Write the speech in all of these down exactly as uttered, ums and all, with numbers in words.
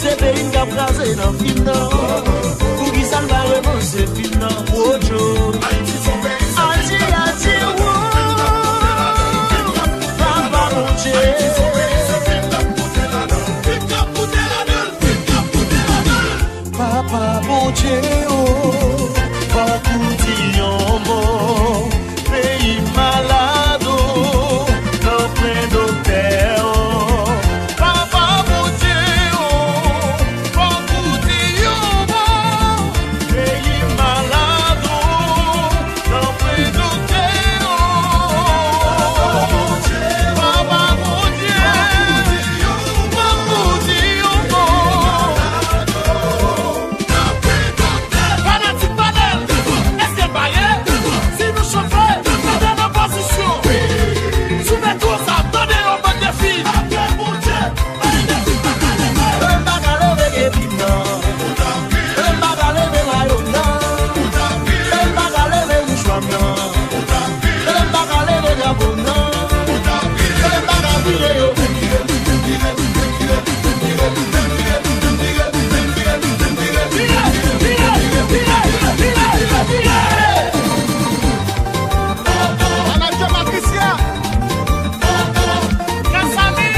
Se peyi m k ap kraze nan fim nan. Poukisa l pa repanse fim nan? Wojo. Ayiti, Ayiti, wo. Papa Bondye. Papa Bondye, o, fòk ou di yon mo. Peyi m malad, o, nan plen doktè, o. Papa Bondye, o, fòk ou di yon mo. Peyi m malad, o, nan plen doktè, o. Papa Bondye, fòk ou di yon mo. Fanatik Panèl, èske n pare? Si nou chofe, mete nan pozisyon. Sou metwo sa, tande yon bann defi. Apre Bondye, m pa ka leve epi nan. M pa ka leve mayo m nan. M pa ka leve mouchwa m nan. M pa ka leve drapo m nan. M pa ka vire yo. Manager Patricia. Kasami.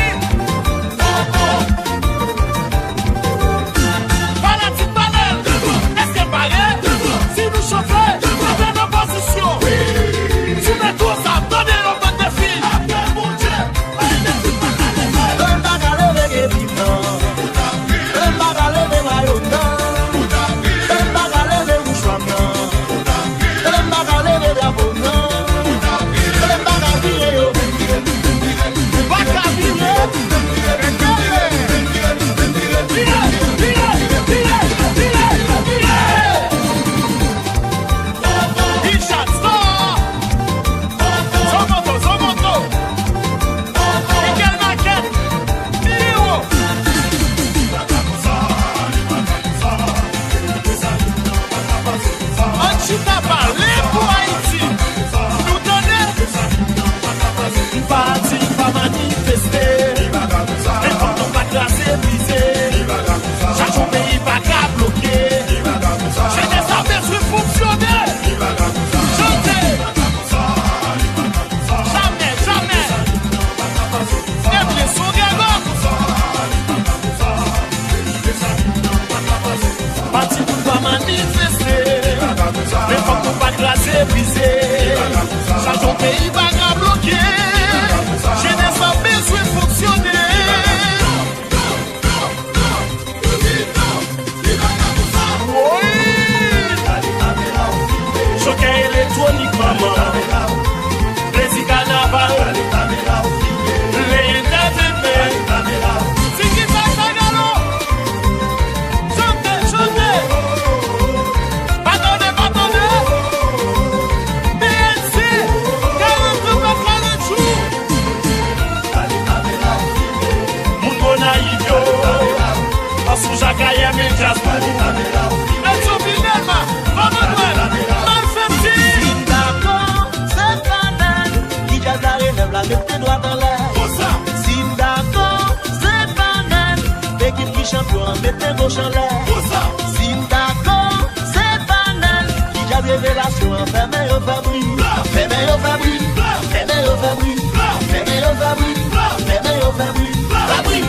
Fanatik Panèl, èske n pare? Si nou chofe, mete nan pozisyon. Sou metwo sa, tande yon bann defi. Apre Bondye, m pa ka leve epi m nan. M pa ka leve mayo m nan. M pa ka leve mouchwa m nan. M pa ka leve drapo m nan. M pa ka vire yo. M pa ka vire. Vire, vire, vire, vire, vire. Richard Star. Zomoto, Zomoto. Michael Maquette. Piwo. Ann chita pale pou Ayiti. Nou tande. M pa di, m pa manifeste. Men fòk nou pa kraze, brize. Chak jou peyi pa ka bloke. Jenès la bezwen fonksyone. Chante. Jamè, jamè. Ebyen, son gègò. Pati pou pa manifeste. Men fòk nou pa kraze, brize. Chak jou peyi pa ka bloke. Jenès la bezwen fonksyone. Woy! Chokè elektwonik manman. Plezi kanaval. Le entertainment. Tiki Taka Galo. Chante, chante. Pa tande, pa tande. B N C, karant jou pa karant jou. Moun Gonayiv yo, Ansou Jakayè, men djaz pou ou. Petyon Vilelma, Kòmandwèl, Malfeti. Si m dakò, se Panèl ki djaz la relèv la, met men dwat anlè. Si m dakò, se Panèl, ekip ki chanpyon an, met men goch anlè. Si m dakò, se Panèl ki djaz revelasyon an, fèmen yo fè bri. Fèmen yo fè bri. Fèmen yo fè bri. Fèmen yo fè bri. Fèmen yo fè bri. Fè bri.